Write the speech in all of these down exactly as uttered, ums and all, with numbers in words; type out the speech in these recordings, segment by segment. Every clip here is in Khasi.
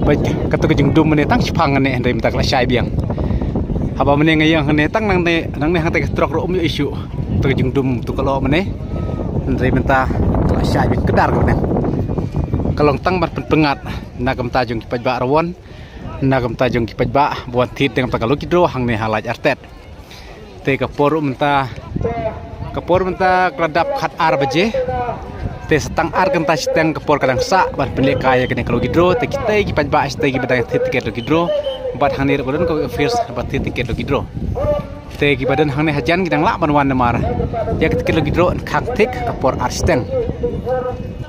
Peit, kato ka jingdum mynne tang shiphang mynne, hynrei mynta ka la shai biang. Haba mynne nga ïeng hangne tang nangne, nangne hangtai ka trok ruh ym ïoh issue. Kato ka jingdum to ka la mynne, hynrei mynta ka la shai biang, ka dar ka mynne. Ka long tang ban pynpyngngad na ka bynta jong ki paidbah ruh, na ka bynta jong ki paidbah ba wan thied na ka bynta ka lucky draw hangne ha Laitartet. Te ka por mynta, ka por mynta ka la dap khat ar baje. Te sa tang ar kynta shiteng ka por ka dang sah ban pynlehkai ïa kane ka lucky draw. Te kitei ki paidbah shiteng kiba dang thied tiket lucky draw, bad hangne ruh ka don ka office ba thied tiket lucky draw. Te kiba don hangne hajan ki dang lah ban wan namar ïa ka tiket lucky draw yn khang thik ka por ar shiteng.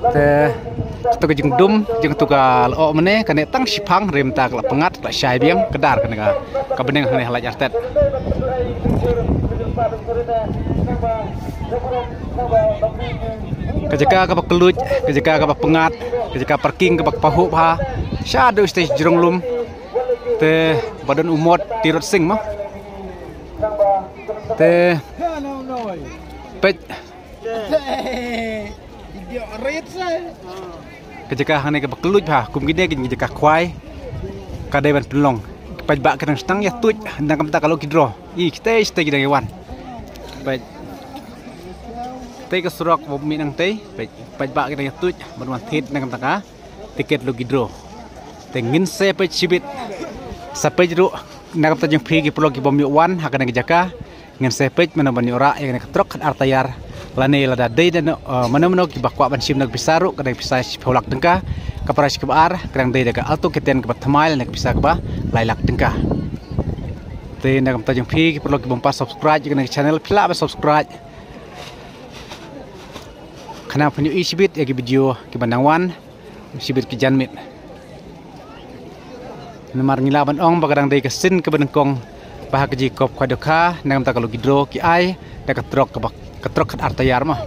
Te kato ka jingdum jong kato ka lyoh mynne kane tang shiphang, hynrei mynta ka la pyngngad, ka la shai biang, ka dar kane ka, ka bneng hangne ha Laitartet. Ka jaka kaba kylluid, ka jaka kaba pyngngad, ka jaka parking kaba pahuh bha. Shaduh stage jrong lum. Te ba don u Mot Tirot Sing mo. Te peit, ka jaka hangne kaba kylluid bha, kum kine ki jaka khwai. Ka dei ban pynlong. Ki paidbah ki dang sdang ïa tuid na ka bynta ka lucky draw. I, kitei, kitei ki dang ïa wan. Peit. Tei ka surok ba mih nangtei. Peit, paidbah ki dang ïa tuid ban wan thied na ka bynta ka tiket lucky draw. Te ngin sa peit shibit, sa peit ruh na ka bynta jong phi ki paralok ki bym ïoh wan ha kane ka jaka. Ngin sa peit mano ban ïoh rah ïa kane ka trok khat ar taïar, lane lada dei da no, eh, mano mano kiba kwah ban shim na ka pisa ruh, ka dei pisa shiphew lak tyngka. Ka prize kaba ar ka dang dei da ka Alto K ten kaba thymmai lane ka pisa kaba lai lak tyngka. Te na ka bynta jong phi ki paralok ki bym pat subscribe ïa kane ka channel, phi lah ban subscribe. Khnang phin ïohi shibit ïa ki video kiba nang wan shibit ki janmiet. Namar ngi lah ban ong ba ka dang dei ka sien kaba nyngkong ba ha ka jingkhop khwai dohkha na ka bynta ka lucky draw ki ai da ka trok kaba, ka trok khat ar taïar mo.